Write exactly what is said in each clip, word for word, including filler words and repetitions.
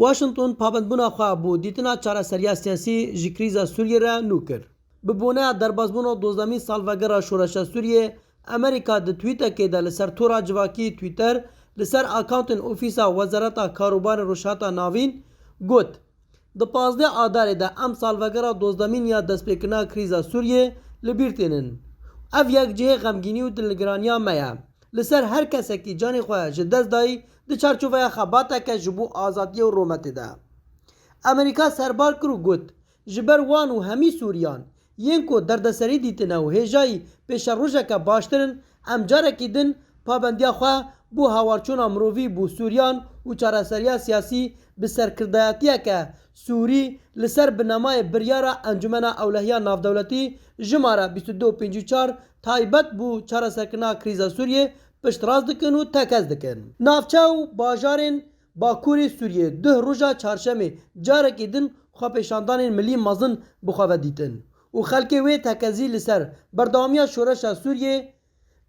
Washington pabendbûna xwe bo dîtina çareseriya siyasî ji krîza Sûriyê re nû kir. Bi boneya derbasbûna dozdemîn salvegera şoreşa Sûriyê, Amerîka di twîtekê de li ser tora civakî Twitter, li ser akawntên Ofîsa Wezareta Karûbarên Rojhilata Navîn, got, Di pazdeh Adarê de em salvegera dozdemîn ya destpêkirina krîza Sûriyê li bîr tînin. Ev yek cihê xemgînî û dilnigiraniya me ye. Li ser her kesekî canê xwe ji dest dayî di çarçoveya xebateke ji bo azadiyê û rometê de. Amerîka serbar kir û got, Ji ber wan û hemî Sûriyan yên ku derdeserî dîtine û hêjayî pêşerojeke baştir in, em carekî din pabendiya xwe bo hawarçûna mirovî bo Sûriyan û çareseriya siyasî bi serkirdayetiyeke Sûrî li ser binemayê biryara Encûmena Ewlehiya Navdewletî jimare bîst û du pêncî û çar taybet bo çareserkirina krîza Sûriyê piştrast dikin û tekez dikin. Navçe û bajarên Bakurê Sûriyê duh roja çarşemê carekî din xwepêşandanên milî mezin bi xwe ve dîtin û xelkê wê tekezî li ser berdewamiya şoreşa Sûriyê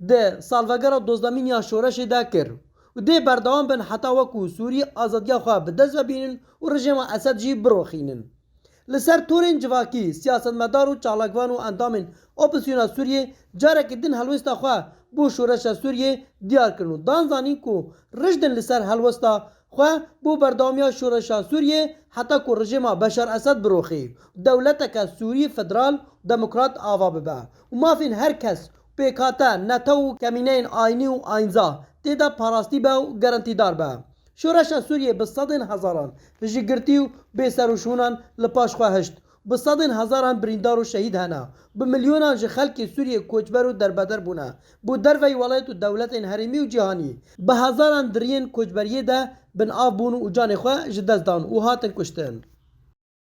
di salvegera dozdemîn ya şoreşê de kir û dê berdewam bin heta wekû Sûrî azadiya xwe bi dest ve bînin û rejêma Esed jî biroxînin. Li ser torên civakî, siyasetmedar û çalakvan û endamên opozîsyona Sûriyê carekî din helwesta xwe bo şoreşa Sûriyê diyar kirin û dan zanîn ku rijd in li ser helwesta xwe bo berdewamiya şoreşa Sûriyê heta ku rejêma Beşar Esed biroxî û dewleteke Sûrî federal demokrat ava bibe û mafên her kes, pêkhate, netew û kemîneyên ayînî û ayînza tê de parastî be û garantîdar be. Şoreşa Sûriyê bi sedên hezaran hişîgirtî û bêserûşûnan li paş xwe hişt. Bi sedên hezaran birîndar û şehîd hene. Bi milyonan ji xelkê Sûriyê koçber û derbeder bûne. Bo derveyî welat û dewletên herêmî û cîhanî. Bi hezaran di riyên koçberiyê de bin av bûn û canê xwe ji dest dan û hatin kuştin.